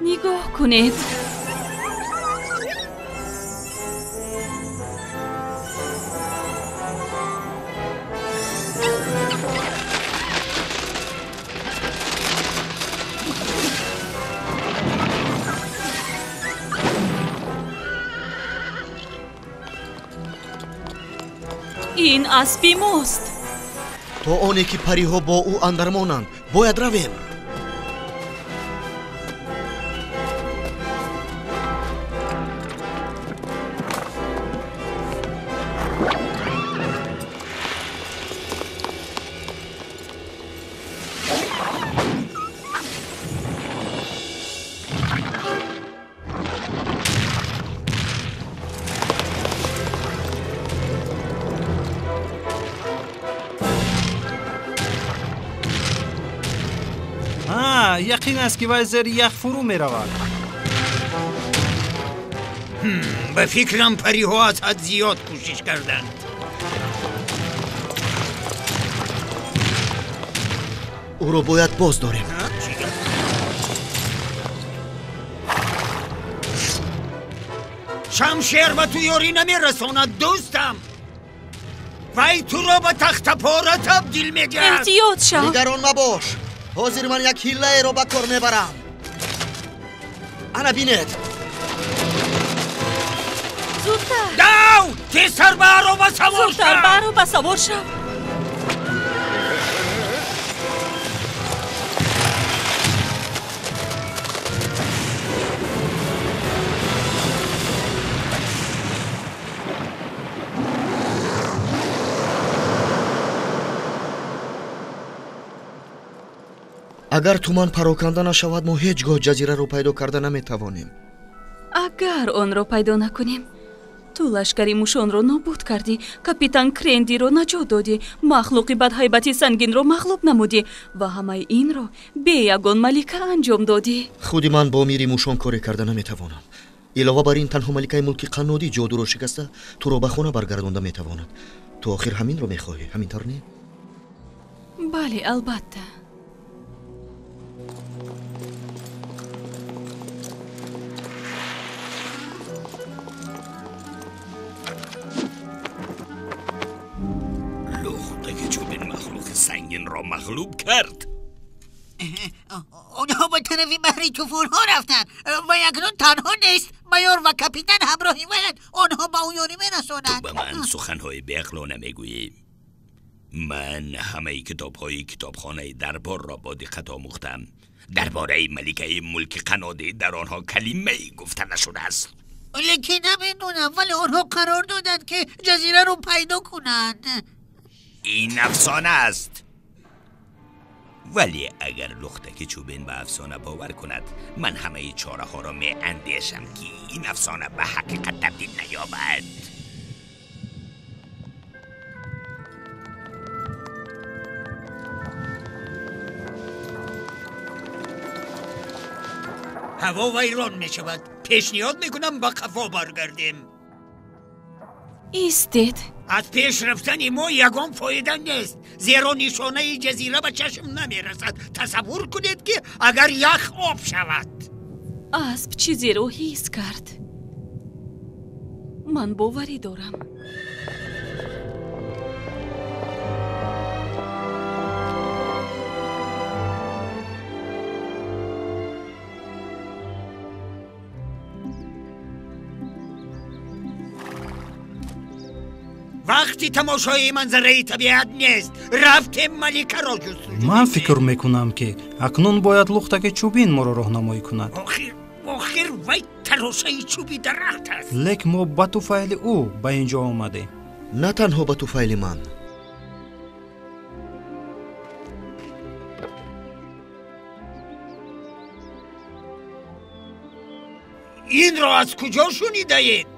Нигоҳ кунед. Ин аспи мост. То оне ки париҳо бо ӯ андармонанд, бояд равем. Яқин аст, ки вай зери ях фурӯ меравад. Ба фикрам, париҳо аз ҳад зиёд кӯшиш карданд. Ӯро бояд боз дорем. Шамшер ба ту ёрӣ намерасонад, дӯстам. Вай туро ба тахтапора табдил медиҳад. Эҳтиёт шав. Нигарон мабош. Ҳозир ман як ҳиллаеро ба кор мебарам. Ана бинед. Зудтар. Дав! Тезтар ба ароба савор шав! Зудтар ба ароба савор шав! Агар туман пароканда нашавад, мо ҳеҷ гоҳ ҷазираро пайдо карда наметавонем. Агар онро пайдо накунем, ту лашкари мушонро нобуд кардӣ, капитан Крендиро наҷот додӣ, махлуқи бадҳайбати сангинро мағлуб намудӣ ва ҳамаи инро бе ягон малика анҷом додӣ. Худи ман бо мири мушон коре карда наметавонам. Илова бар ин, танҳо маликаи мулки қаннодӣ ҷодуро шикаста туро ба хона баргардонда метавонад. Ту охир ҳаминро мехоҳӣ, ҳамин тавр не? Бале, албатта. سنگین را مغلوب کرد. آنها به طرف بحر طوفان‌ها رفتند و اکنون تنها نیست. میار و کاپیتان همراهی ویند. آنها به او یاری می‌رسانند. تو به من سخنهای بی‌عقلانه میگویی. من همه کتاب‌های کتابخانه دربار را با دقت آموختم. درباره ملکه ملک قنادی در آنها کلمه‌ای گفته نشده است. لیکن نمیدونم، ولی آنها قرار دادند که جزیره رو پیدا کنند. این افسانه است. ولی اگر لختک چوبین به افسانه باور کند، من همه چاره ها را می اندیشم که این افسانه به حقیقت تبدیل نیابد. هوا ویران می شود. پیشنهاد می کنم با قفا برگردیم. ایستید. از پیش رفتن ما یگان فایده نیست، زیرا نشانه جزیره به چشم نمیرسد. تصور کنید که اگر یخ آب شود. اسب چیزی رو حس کرد. من باوری دارم. وقتی تماشای منظره طبیعت نیست. رفتیم ملکه را جستجو. من فکر میکنم که اکنون باید لختک چوبین ما را راهنمایی کند. آخر وی تراشه چوبی درخت است. لیک ما به توفیل او به اینجا آمدیم. نه تنها به توفیل من. این را از کجا شنیده اید؟